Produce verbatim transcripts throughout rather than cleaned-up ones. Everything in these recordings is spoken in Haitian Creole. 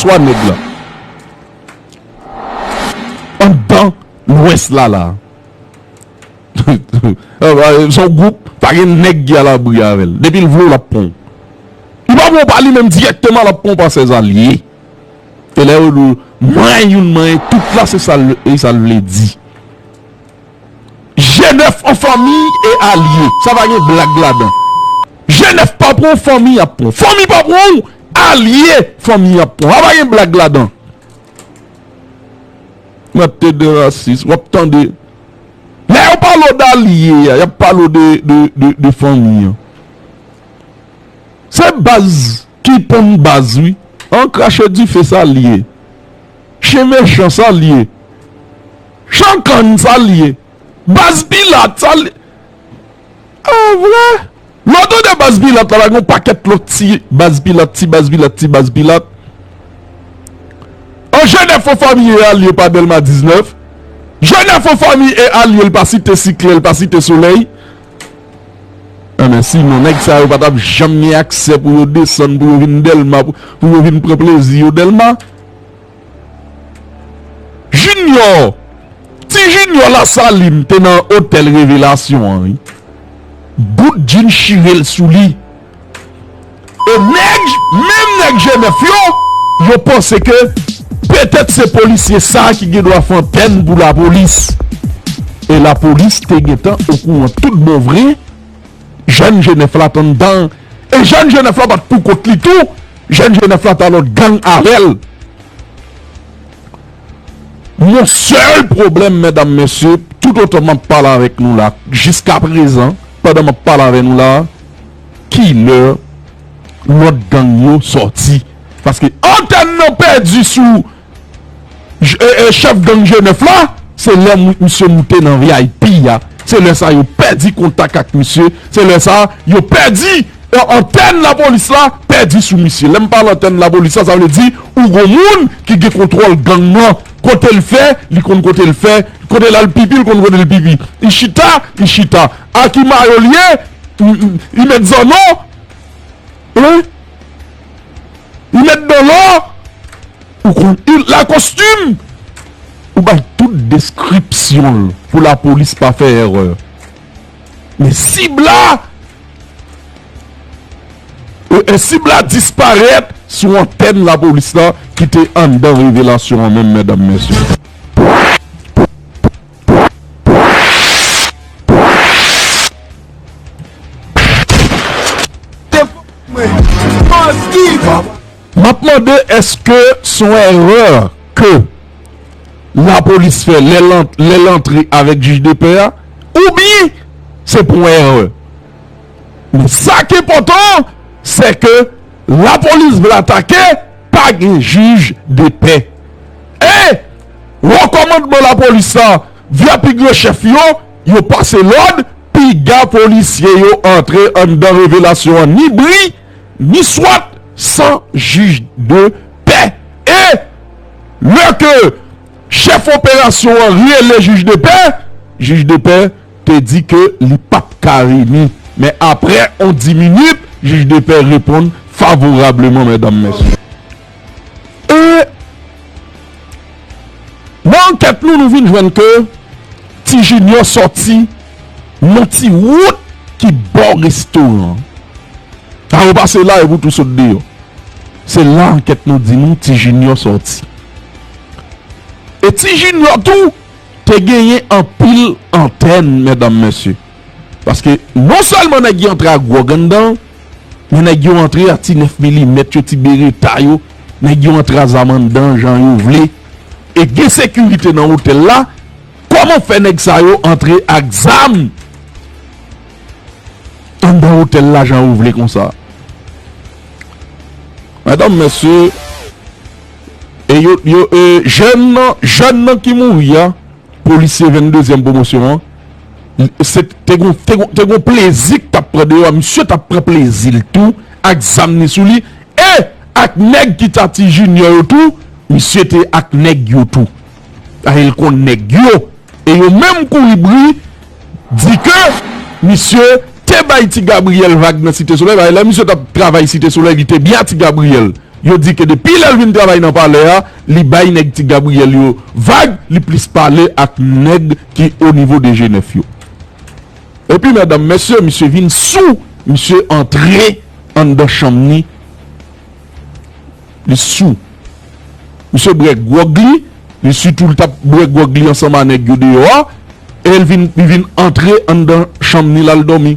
swa nèg la. Anndan Lwès la la. Se yon gwoup, pa gen nèg ki alabri avè l. Depi l vle w, l ap pran w. Li pa pran w pa li menm dirèkteman, l ap pran w pa sèzalye. E lè yo di w, manyen youn, manyen tout la, se sa l, e sa l vle di. G nèf an fanmi e alye. Sa pa gen blag ladan. G nèf pa pran w, fanmi ap pran w. Fanmi pa pran w, alye fanmi ap pran w. Sa pa gen blag ladan. Mwen te de rasis, w ap tande. Lè yo pale w d alye a, y ap pale w de, de, de, de fanmi an. Se baz ki ponn baz, wi. An krache dife sa l ye. Chen mechan sa l ye. Chan kann sa l ye. Baz Pilat sa l ye. A vre? Lè w tande baz Pilat la, la gen yon pakèt lòt ti baz Pilat, ti baz Pilat, ti baz Pilat. An G nèf an fanmi e alye pa Dèlma diznèf. G nèf an fanmi e alye, l pa site Siklè, l pa site Solèy. Enben, sinon, nèg sa yo pa t ap janm gen aksè pou yo desann, pou yo vin Dèlma, pou, pou yo vin pran plezi yo Dèlma. Junior, ti Junior Lasalin te nan otèl Revelasyon an, wi. Bout djin chire l sou li. E nèg, menm nèg G nèf yo, yo panse ke petèt se polisye sa a ki gen dwa fè antèn pou lapolis. E lapolis te gentan okouran tout bon vre, jèn G nèf la t anndan. E jèn G nèf la pa t pou kont li tou. Jèn G nèf la t a lòt gang avè l. Mon sèl pwoblèm, medam, mesye, toutotan m ap pale avèk nou la, jiskaprezan, pandan m ap pale avè nou la, kilè lòt gang yo sòti? Paske antèn nan pèdi sou j-, e, e, chèf gang G nèf la, se lè m-, misye moute nan V I P a. Se lè sa yo pèdi kontak ak misye. Se lè sa yo pèdi, e, antèn lapolis la pèdi sou misye. Lè m pale antèn lapolis la, sa vle di ou gon moun ki gen kontwòl gang nan. Kote l fè, li konn kote l fè. Kote l al pipi, li konn kote l pipi. Li chita, li chita. A ki mayo l ye, li, li, li met zanno. Wi. Li met dolo. Ou konn, il la kostim. Ou bay tout deskripsyon l pou lapolis pa fè erè. Men sib la, e, e sib la disparèt sou antèn lapolis la ki te anndan Revelasyon an menm, medam, mesye. M ap mande, èske se yon erè ke lapolis fè lè l ant-, lè l antre avèk jij de pè a, oubyen se pa yon erè? Men sa k enpòtan, se ke lapolis vle atake, pa gen jij de pè. E wo kòmandman lapolis la, vye pi gran chèf yo, yo pase lòd, piga polisye yo antre anndan Revelasyon an ni bri, ni swat, san jij de pè. E lè ke chèf operasyon an rele jij de pè, jij de pè te di ke li p ap ka vini. Men apre yon dis minit, jij de pè reponn favorableman, medam, mesye. E nan ankèt nou, nou vin jwenn ke Ti Junior sòti nan ti wout ki bò restoran an. A, ou pase la epi w tou sot deyò. Se la ankèt nou di nou Ti Junior sòti. E Ti Junior tou te genyen anpil antèn, medam, mesye. Paske non sèlman nèg yo antre ak gwòg anndan, men nèg yo antre ak ti nèf milimèt yo, ti bereta yo, nèg yo antre ak zam anndan jan yo vle. E gen sekirite nan otèl la, kòman fè nèg sa yo antre ak zam anndan otèl la jan yo vle konsa? Medam, mesye, e yo, yo, e, jèn nan, jèn nan ki mouri a, polisye venndezyèm pwomosyon an, se te gon, te gon, te gon plezi k t ap pran deyò a. Misye t ap pran plezi l tou ak zam ni sou li, e ak nèg ki t a Ti Junior yo tou, misye te ak nèg yo tou. Paske l konn nèg yo. E yo menm kouri bri di ke misye te bay Ti Gabriel vag nan Site Solèy, paske lè misye t ap travay Site Solèy, li te byen a Ti Gabriel. Yo di ke depi lè l vin travay nan palè a, li bay nèg Ti Gabriyèl yo vag, li plis pale ak nèg ki o nivo de G nèf yo. Epi, medam, mesye, misye vin sou, misye antre anndan chanm ni, li sou. Misye bwè gwòg li, li sitou li t ap bwè gwòg li ansanm a nèg yo deyò a, e l vin, li vin antre anndan chanm ni l al dòmi.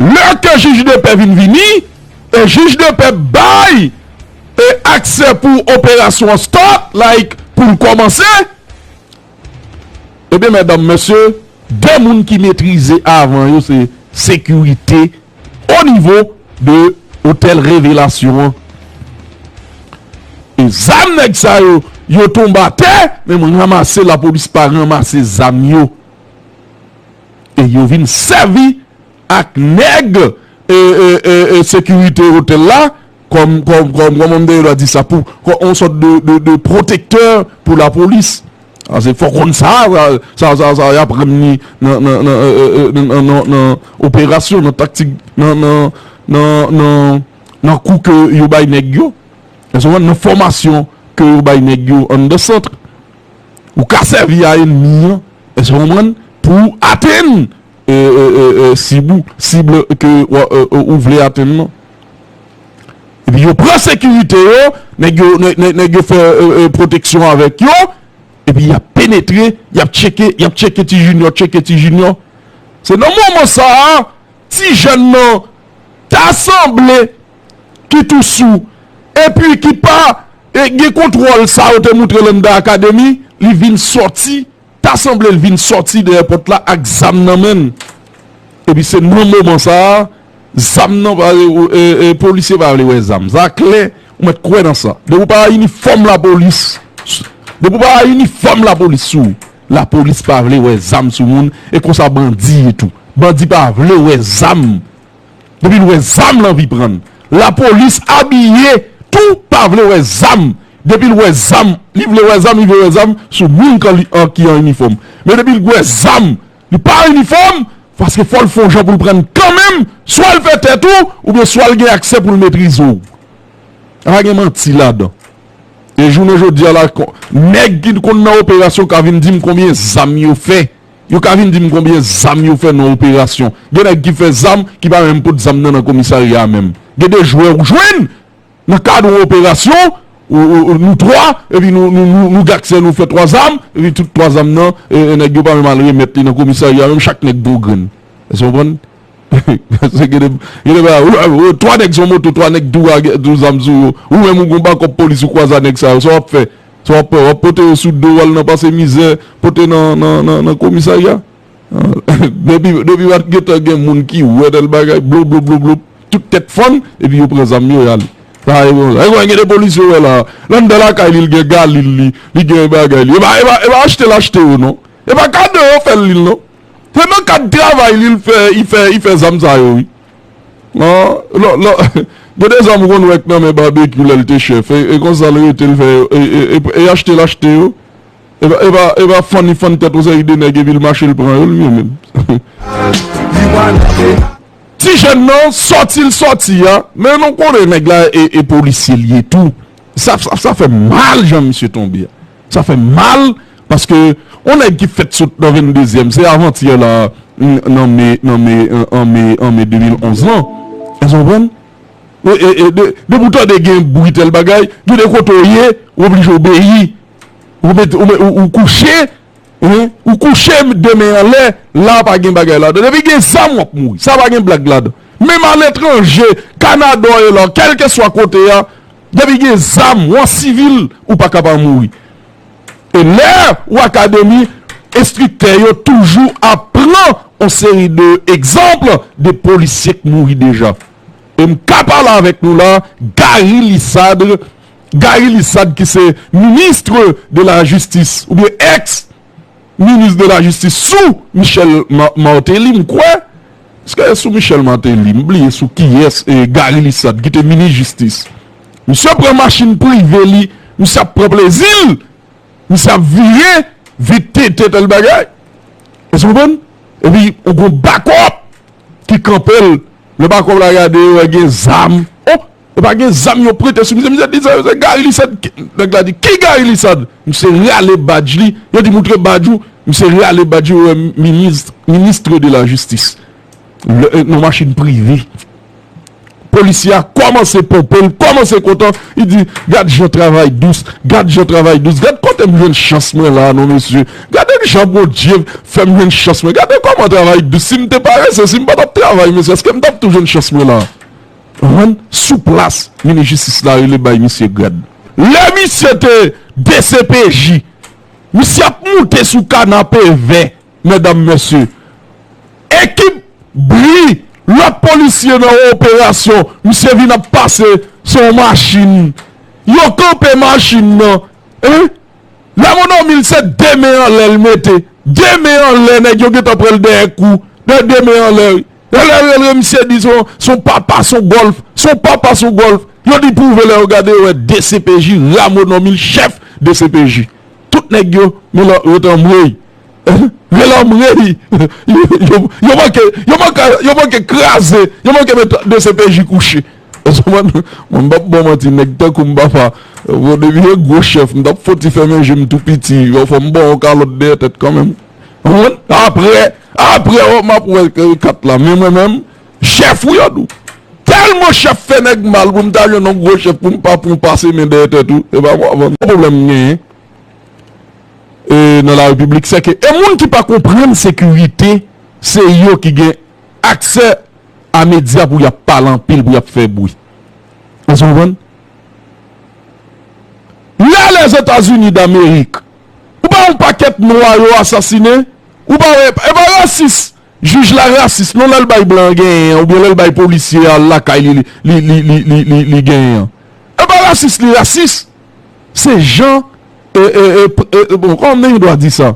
Lè ke jij de pè vin vini, e jij de pè bay e aksè pou operasyon an start, like, pou l kòmanse, ebyen, medam, mesye, de moun ki metrize avan yo se sekirite o nivo de otèl Revelasyon an. E zam nèg sa yo, yo tonbe atè, men mwen ranmase, lapolis pa ranmase zam yo. E yo vin sèvi ak nèg, e, e, e, e, sekirite otèl la, kòm, kòm, kòm, kòman m te dwa di sa, pou, kòm yon sòt de, de, de pwotektè pou lapolis. Paske fò konn sa, sa, sa, sa, sa y aprann li nan, nan, nan, e, e, e, nan, nan, nan operasyon, nan taktik, nan, nan, nan, nan, nan kou ke yo bay nèg yo. Èske w konprann? Nan fòmasyon ke yo bay nèg yo anndan sant. Ou ka sèvi a ènmi an, èske w konprann? Pou atenn, e, e, e, e, sib ou, sib ke w, e, e, ou vle atenn nan. Epi yo pran sekirite yo, nèg yo, nèg, nèg, nèg yo fè, e, e, pwoteksyon avèk yo, epi y ap penetre, y ap tcheke, y ap tcheke Ti Junior, tcheke Ti Junior. Se nan moman sa a, ti jèn nan ta sanble ki tou sou, epi ki pa, e, gen kontwòl sa yo te moutre l anndan akademi, li vin sòti, ta sanble l vin sòti dèyè pòt la ak zam nan men l. Epi se nan moman sa a, zam nan pa, e, e, e, polisye pa vle wè zam. Sa klè, ou mèt kwè nan sa. Depi w pa inifòm lapolis, depi w pa inifòm lapolis sou ou, lapolis pa vle wè zam sou moun, e konsa bandi ye tou. Bandi pa vle wè zam. Depi l wè zam, l anvi pran l. Lapolis abiye tou pa vle wè zam. Depi l wè zam, li vle wè zam, li vle wè zam sou moun kan li, an, ki an inifòm. Men depi l wè zam, li pa an inifòm, paske fò l fè yon jan pou l pran l kanmenm, swa l fè tèt ou, oubyen swa l gen aksè pou l metrize w. Pa gen manti ladan. E jounen jodi a la, kon-, nèg ki konn nan operasyon ka vin di m konbyen zam yo fè. Yo ka vin di m konbyen zam yo fè nan operasyon. Gen nèg ki fè zam, ki pa menm pot zam nan nan komisarya a menm. Gen de jwè ou jwenn nan kad yon operasyon, ou, ou, ou, nou twa, epi nou, nou, nou, nou gen aksè, nou fè twa zam, epi tout twa zam nan, e, e, nèg yo pa menm al remèt li nan komisarya a menm, chak nèg gen yon grenn. Èske w konprann? Se gen de, gen de bagay, ou, ou, twa nèg sou moto, twa nèg tou a gen, tou zam sou yo. Ou menm ou gon bakòp polis, ou kwaze a nèg sa yo, sa w ap fè? Sa w ap fè? W ap pote yo sou do w al nan pase mizè, pote nan, nan, nan, nan komisarya? Depi, depi pa t gentan gen moun ki wè tèl bagay, blo, blo, blo, blo, tout tèt fann, epi yo pran zam yo, y ale. Sa e bon. E gen de polisye w wè la, l anndan lakay li, l gen galil li, li gen bagay li. E pa, e pa, e pa achte l achte yo, non. E pa kado yo fè l li, non. Se nan kad travay li, l fè, li fè, li fè zam sa yo, wi. Non, non, non. Gen de zam ou konn wè k nan men Babekyou lè l te chèf. E, e konsa l rete, l fè yo, e, e, e, e achte l achte yo. E pa, e pa, e pa fann li fann tèt yon seri de nèg epi l mache l pran yo, li menm. Ti jèn nan, sòti l sòti a, men nou konnen nèg la e, e polisye l ye tou. Sa, sa, sa fè mal jan misye tonbe a. Sa fè mal, paske yon nèg ki fèt sot nan venndezyèm, se avantyè la, n-, nan me, nan me, an, an me, an me de mil onz lan. Èske w konprann? E, e, e, de, depi w tande gen bri tèl bagay, gen de kote w ye, w oblije obeyi. Ou met, ou met, ou, ou kouche, hein? Ou kouche de men anlè, la pa gen bagay ladan. Depi gen zam, w ap mouri. Sa pa gen blag ladan. Menm aletranje, Kanada w ye la, kèlkeswa kote a, depi gen zam, w an sivil, ou pa ka pa mouri. E lè ou akademi, enstriktè yo toujou ap pran yon seri de egzanp de polisye k mouri deja. E m ka pale avèk nou la, Gary Lissandre, Gary Lissandre ki se ministre de la justice, oubyen ex minis de la jistis sou Michel Ma-, Martelly, m kwè. Èske se sou Michel Martelly? M bliye sou kiyès, e, Gary Lissandre, ki te minis jistis. Misye pran machin prive li, misye ap pran plezi l, misye ap vire, vit tete tèl bagay. Èske w konprann? Epi, ou gon bakòp ki kanpe l. Lè bakòp la gade, yo wè gen zam. Oh! Yo pa gen zam yo prete sou misye. Misye di sa, se Gary Lissandre. Nèg la di, "Ki Gary Lissandre?" Misye rale badj li. Yo di, "Moutre badj ou." Misye rale badj li, yo wè minis, ministre de la justice. Lè, nan machin prive. Polisye a kòmanse ponpe l, kòmanse kontan. Li di, "Gad jan travay dous, gad jan travay dous. Gad kote m jwenn chans mwen la, non, mesye. Gade jan Bondye fè m jwenn chans mwen. Gade kòman travay dous. Si m te parese, si m pa t ap travay, mesye, èske m t ap tou jwenn chans mwen la?" Konprann? Sou plas, minis jistis la rele bay misye grad. Lè misye te D C P J, misye ap moute sou kanape vè, medam, mesye. Ekip bri, lòt polisye nan yon operasyon, misye vin ap pase sou yon machin. Yo kanpe machin nan. Hein? Lamonòmil se de men anlè l mete. De men anlè, nèg yo gentan pran l dèyè kou. De, de men anlè, wi. Lè, lè, lè, lè misye di son, son papa, son gòlf. Son papa, son gòlf. Yo di pwouve lè yo gade, yo wè D C P J, Ramonòmil, chèf D C P J. Tout nèg yo, men lò, yo t anmwey. Relanmwey. Yo, yo, yo manke, yo manke, yo manke kraze. Yo manke met D C P J kouche. Mwen, mwen m p ap ba w manti, nèg tankou m papa. Bon, depi se gwo chèf, m t ap fouti fèmen je m tou piti. Fò m ba w yon kalòt dèyè tèt kanmenm. Ou konprann? Apre, apre, o, m ap wè kat la. Men mwen menm, chèf ou yo di w. Tèlman chèf fè nèg mal pou m ta jwenn yon gwo chèf pou m pa pran pase men dèyè tèt ou. E pa mwen avan. Pwoblèm m genyen, e, nan la repiblik, se ke, e moun ki pa konprann sekirite, se yo ki gen aksè a medya pou y ap pale anpil, pou y ap fè bri. Èske w konprann? Lè Lèzetazini Damerik, ou pa wè yon pakèt nwa yo asasinen? Ou pa wè, e pa rasis, jij la rasis, non, lè l bay blan an genyen an, oubyen lè l bay polisye a al lakay li, li, li genyen an. E pa rasis, li rasis. Se jan, e, e, e, e, bon, kòman m dwa di sa?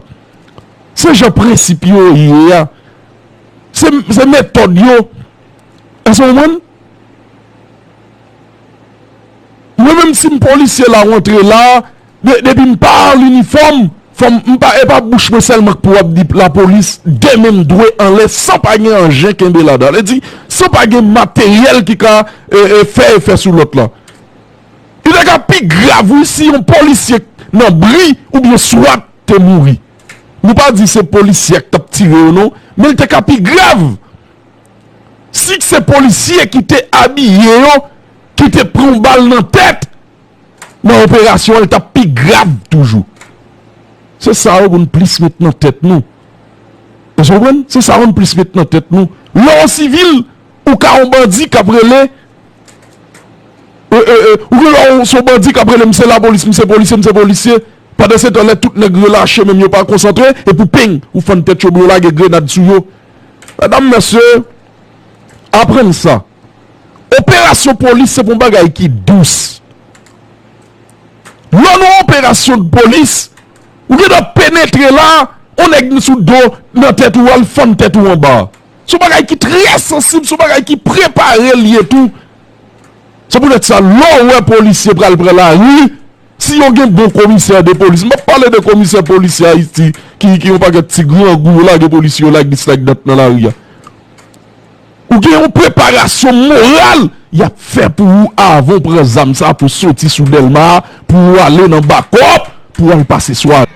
Se jan prensip yo ye a. Se, se metòd yo. Èske w konprann? Mwen menm, si m polisye la, w antre la, de, depi m pa an linifòm, fò m, m pa, e pa bouch mwen sèlman k pou ap di lapolis, de men m dwe anlè, san pa gen anjen kenbe ladan. Sa vle di, san pa gen materyèl ki ka, e, e, fè efè sou lòt la. Li te ka pi grav, wi, si yon polisye nan bri oubyen swat te mouri. Nou pa di se polisye a k t ap tire yo, non, men li te ka pi grav. Si se polisye ki te abiye yo, ki te pran yon bal nan tèt, nan operasyon an, li t ap pi grav toujou. Se sa yo pou n plis met nan tèt nou. Èske w konprann? Se sa yo pou n plis met nan tèt nou. Lè w sivil, ou ka yon bandi k ap rele, e, e, e, ou gen lè w se yon bandi k ap rele, "M se lapolis, m se polisye, m se polisye." Pandan se tan, lè tout nèg relache, menm yo pa konsantre, epi peng, ou fann tèt yo, yo lage grenad sou yo. Medam, mesye, aprann sa. Operasyon polis se pa yon bagay ki dous. Lè w nan operasyon polis, ou gentan penetre la, yon nèg sou do nan tèt ou, al fann tèt ou anba. Se yon bagay ki trè sansib, se yon bagay ki prepare l ye tou. Se poutèt sa, lè w wè polisye pral pran lari, si yo gen bon komisè de polis, m p ap pale de komisè polis Ayiti ki, ki yon pakèt ti grangou, yo lage polisye yo like this, like that nan lari a. Ou gen yon preparasyon moral y ap fè pou ou avan w pran zam sa pou soti sou Dèlma, pou w ale nan Bakòp, pou w al pase sware.